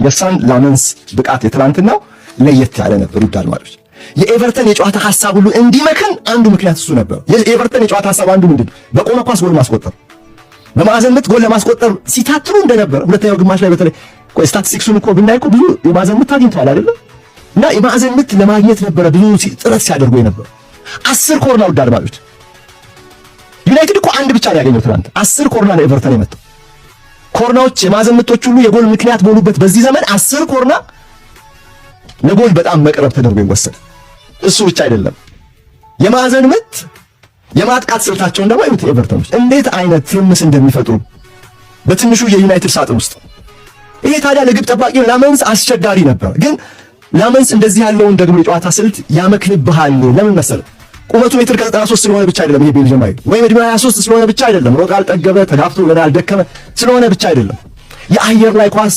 የሳን ላመንስ ብቃት የትላንትናው ለየት ያለ ነበር። ውድ አድማጮች፣ የኤቨርተን የጨዋታ ሐሳብ ሁሉ እንዲመክን አንዱ ምክንያት እሱ ነበር። የኤቨርተን የጨዋታ ሐሳብ አንዱ ምንድን ነው? በቆመ ኳስ ጎል ማስቆጠር፣ በማዕዘን ምት ጎል ለማስቆጠር ሲታትሩ እንደነበረ ሁለተኛው ግማሽ ላይ በተለይ፣ ቆይ ስታቲስቲክሱን እኮ ብናይ እኮ ብዙ የማዕዘን ምት አግኝተዋል አይደለም? እና የማዕዘን ምት ለማግኘት ነበረ ብዙ ጥረት ሲያደርጉ የነበረ። 10 ኮርና፣ ውድ አድማጮች፣ ዩናይትድ እኮ አንድ ብቻ ነው ያገኘው ትናንት። 10 ኮርና ነው ኤቨርተን የመታው። ኮርናዎች፣ የማዕዘን ምቶች ሁሉ የጎል ምክንያት በሆኑበት በዚህ ዘመን 10 ኮርና ለጎል በጣም መቅረብ ተደርጎ ይወሰዳል። እሱ ብቻ አይደለም፣ የማዕዘን ምት የማጥቃት ስልታቸውን ደግሞ እዩት። ኤቨርተኖች እንዴት አይነት ትርምስ እንደሚፈጥሩ በትንሹ የዩናይትድ ሳጥን ውስጥ። ይሄ ታዲያ ለግብ ጠባቂው ላመንስ አስቸጋሪ ነበር። ግን ላመንስ እንደዚህ ያለውን ደግሞ የጨዋታ ስልት ያመክንብሃል። ለምን መሰለህ? ቁመቱ ሜትር ከ93 ስለሆነ ብቻ አይደለም። ይሄ ቤልጅየማዊ ወይም እድሜው 23 ስለሆነ ብቻ አይደለም። ሮጦ አልጠገበ፣ ተጋፍቶ ገና አልደከመ ስለሆነ ብቻ አይደለም። የአየር ላይ ኳስ